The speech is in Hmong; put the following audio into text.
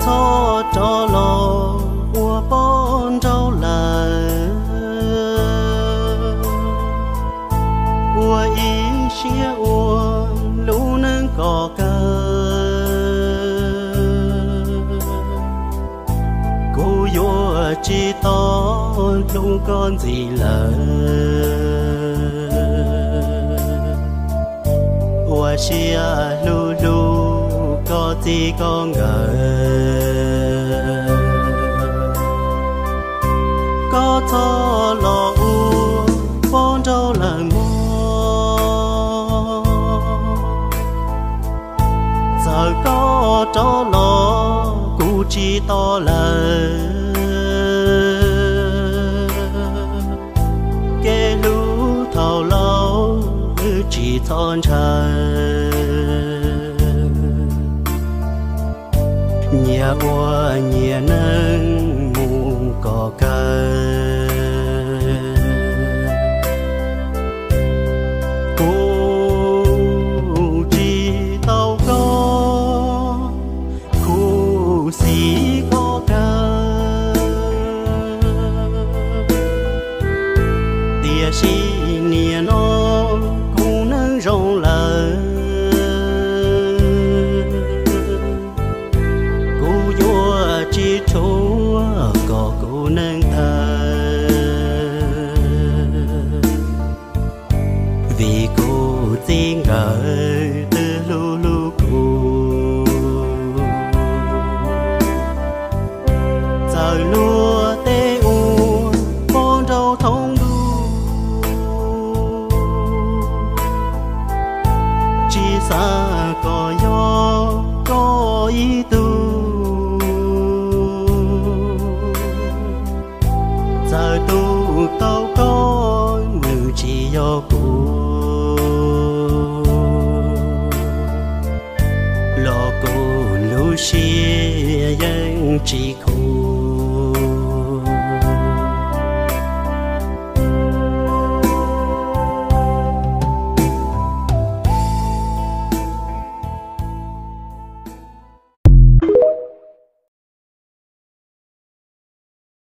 Txhob rov los ua poj nraug lawm, ua ib siab ua lub neej kom kawg. Kuv yuav tsis tau hlub koj ntxiv lawm. Ua siab hlub hlub koj txij koj nkawm. Koj txhob los ua poj nraug lawm mog. Txawm koj rov los kuv tsis tos lawm, kev hlub thaum laus wb tsis txhob ntshaw. Nyias ua nyias neej mus kom kawg. Kuv tsis tau koj khuv xim kom kawg, tiam sis nim no kuv neej zoo lawm. Kuv yuav tsis tshuav kom kuv neej tawg, vim kuv txij nkawm twb hlub hlub kuv. Txawm luag tej ua poj nraug thoob ntuj, tsis xav kom yog koj ib tug. Txawm tu tau koj nws tsis yog kuv, los kuv lub siab yeej tsis khuv.